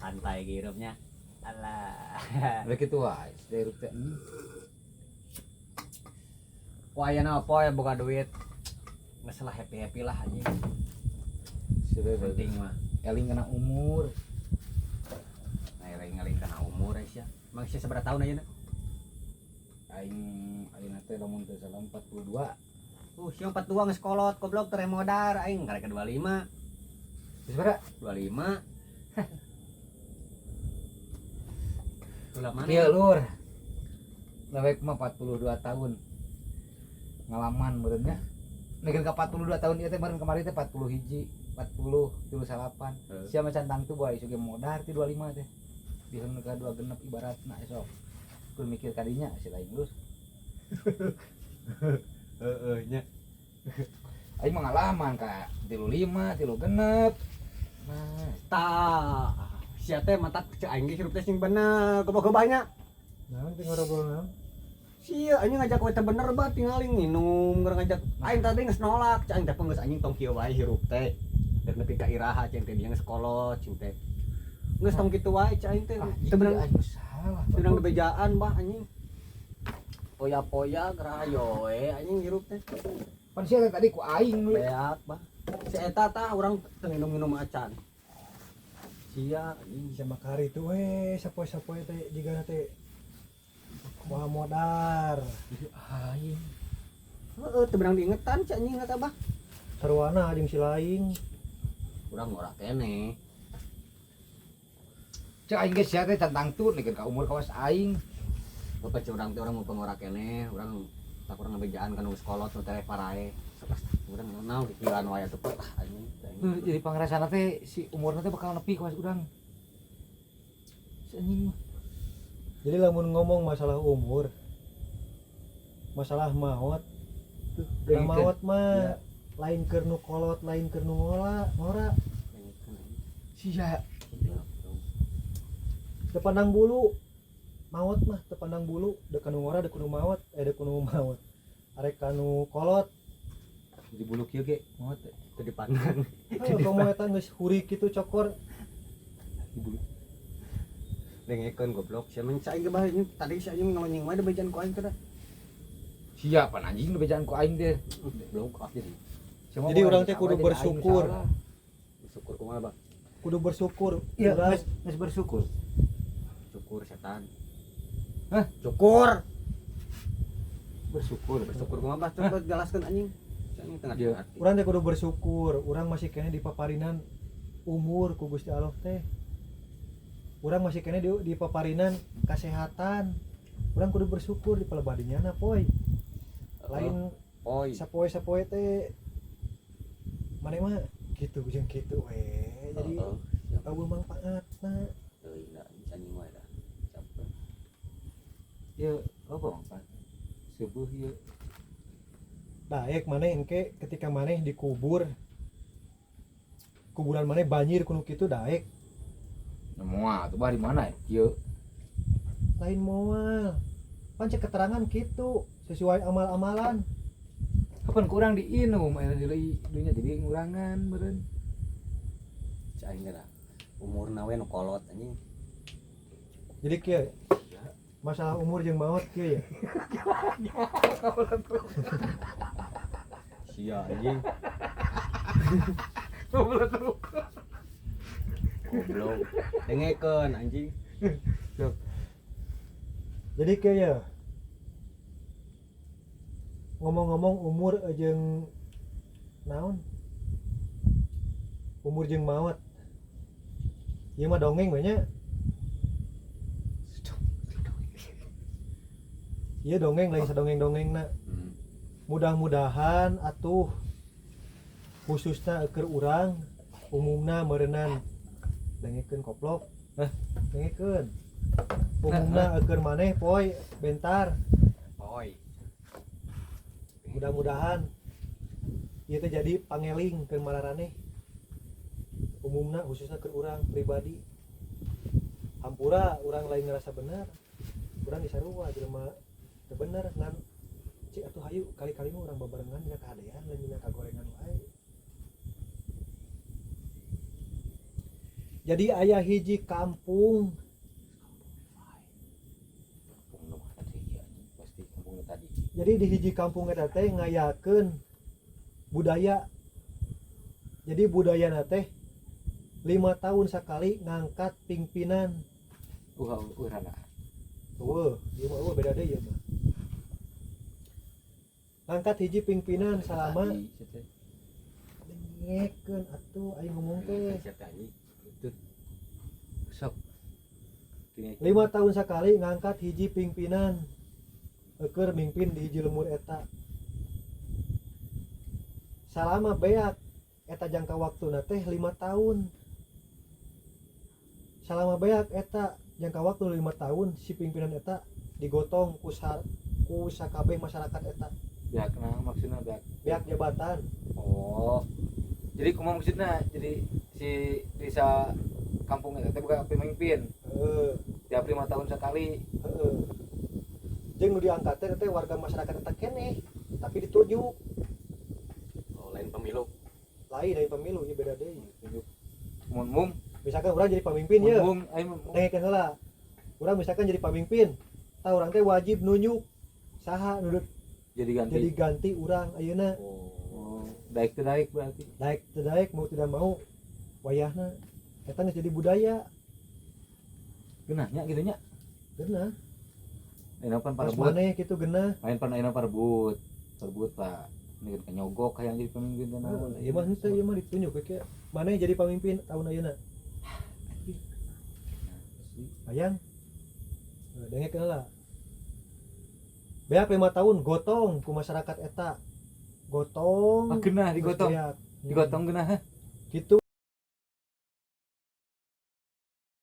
Santai hirupnya. Alah. Udah kitu wae, hirup teh. Wah, ayeuna apa ya boga duit. Geus lah happy-happy lah anjing. Penting mah. Eling kena umur. Nah, eling-eling kana umur sia. Emang sia sabaraha tahun ayeuna? Aing ayeuna teh lamun teu salah 42. Sia 42 geus kolot goblok teu modar aing karek 25. Geus berapa? 25. Ulah mana? Iya lur. Lewek mah 42 tahun. Ngalaman meureun nya. Negen ka 42 tahun ieu teh meureun kamari teh 40 hiji, 40 tilu salapan. Heeh. Sia mah can tangtu boy suge modar ti 25 teh. Bisa nu ka 2 genep ibaratna esok. Kudu mikir kadinya si lain lur. Heeh nya. Aing mah ngalaman ka 35, tilu genep. Nah, Tah, sia teh matak cek aing ge hirup teh sing bener, goblok banyak. Naon teh ngobrol naon? Sia anjing ngajak we teh bener ba tingali nginum keur ngajak aing tadi geus nolak, cek aing teh geus anjing tong kieu wae hirup teh. Dek nepi ka iraha cing teh dia geus kolot cing teh. Geus tong kitu wae cek aing teh. Teu beunang aing salah. teu beunang bejaan bah anjing. Poya-poya gerayo we anjing hirup teh. Pan sia teh tadi ku aing lu. Beak bah. Si eta tah urang teu nginum-nginum acan. Sia anjing Sama kari itu we sapoe-sapoe teh jigana teh wah modar. Jadi aing. Heeh, teu beunang diingetan cek anjing eta bah. Sarwana jeung si lain. Urang ngora keneh. Cek aing ge sia teh can tangtu negen ka umur kawas aing. Bapak cek urang teh urang mau pengora keneh, urang tak urang ngabejaan kana geus kolot nu terek parae. Sok urang naon pikiran wae atuh ah anjing. Jadi pangrasana teh si umurna teh bakal nepi kawas urang. Si anjing mah. Jadi lamun ngomong masalah umur, masalah maot, da maot mah lain keur nu kolot, lain keur nu ngola, ngora. Sia Teu pandang bulu. Maot mah teu pandang bulu, deuk nu ngora, deuk nu maot, deuk nu maot. Arek kanu kolot. Jadi bulu kieu ge maot teh. Teu dipandang. Heuh, komo eta geus huri kitu cokor. Di bulu. Dengekeun goblok sia men cai ge bah ini tadi si anjing ngalonyeng wae bejaan ku aing teh da. Sia pan anjing nu bejaan ku aing teh. Goblok ah jadi. Semua Jadi urang teh sama kudu jadi aing bersyukur. salah. Bersyukur kumaha, Bang? Kudu bersyukur. Iya, Urang geus bersyukur. Syukur setan. Hah? Syukur. Bersyukur. Bersyukur kumaha, Bah? Coba jelaskeun anjing. Si anjing tengah Iya. ngerti. Urang teh kudu bersyukur, urang masih keneh di paparinan umur ku Gusti Allah teh. Urang masih keneh di paparinan kesehatan. Urang kudu bersyukur di palebadinya na poy. Lain Poy. sapoe-sapoe teh maneh mah kitu jeung kitu we. Jadi Heeh. eueuh mangpaatna. Teuing da anjing wae dah. Capek. Ieu apa manfaat? Seueuh ieu. Daek maneh engke ketika maneh dikubur kuburan maneh banjir kuno kitu daek. Moal atuh bah di mana ya? Kieu. Lain moal. Pan cek keterangan kitu sesuai amal-amalan. Kapan kurang diinum aya di dunya jadi ngurangan meureun. Cek aing ge dah. Umurna we nu kolot anjing. Jadi kieu masalah umur jeung maot kieu ya. Sia anjing. Goblok. Dengekeun anjing. Jadi kieu ya. Ngomong-ngomong umur jeung naon? Umur jeung maot. Ieu mah dongeng we nya. Ieu dongeng lain sadongeng-dongengna. Mudah-mudahan atuh khususna keur urang umumna meureunnan dengekeun koplok. Hah? Dengekeun. Umumna keur maneh poy bentar. Poy. Mudah-mudahan ieu teh jadi pangeling keur mararaneh. Umumna khususna keur urang pribadi. Hampura urang lain ngerasa bener. Urang disarua jelema teu bener ngan cik atuh hayu kali-kali mah urang babarengan dina kahadean lain dina kagorengan wae. Jadi aya hiji kampung. Kampung nu mana sih ya, pasti kampung nu tadi. Jadi di hiji kampung eta teh ngayakeun budaya. Jadi budaya teh 5 tahun sekali ngangkat pimpinan. Urana. Eueuh, ieu mah eueuh, beda deui ieu mah. Ngangkat hiji pimpinan selama Tadi, sia teh. Dengekeun atuh aing ngomong teh. Siapa anjing? Itu. Sok. Tinggal- 5 tahun sekali ngangkat hiji pimpinan keur mimpin di hiji lembur eta. Salama beak eta jangka waktu teh 5 tahun. Salama beak eta jangka waktu 5 tahun, si pimpinan eta digotong ku sakabeh masyarakat eta. Beak nah maksudnya beak? Beak jabatan. Oh. Jadi kumaha maksudnya? Jadi si desa kampung eta teh bukan pemimpin. Heeh. Tiap 5 tahun sekali. Heeh, jeung nu diangkat teh teh warga masyarakat eta keneh, tapi ditunjuk. Oh, lain pemilu. Lain dari pemilu ya, beda deui. Tunjuk. Mun mum, Misalkan urang jadi pemimpin ya, mun mum, aing mum. Dengekeun heula. Urang misalkan jadi pemimpin, tah urang teh wajib nunjuk saha nu Jadi ganti. Jadi ganti urang ayeuna. Oh, daek teu daek berarti. Daek teu daek, mau tidak mau wayahna eta geus jadi budaya. Geunahnya gitu nya. Geunah. Ayeuna pan Pas parebut. Maneh kitu geunah. Lain pan ayeuna parebut. Parebut, Pak. Ini kan nyogok hayang jadi pemimpin teh naon. Ieu mah henteu, ieu mah ditunjuk we kieu. Maneh jadi pemimpin tahun ayeuna. Bayang. Dengekeun heula. Beak 5 tahun gotong ku masyarakat eta. Gotong. Ah, geunah digotong. Terus beak. Digotong geunah. Gitu.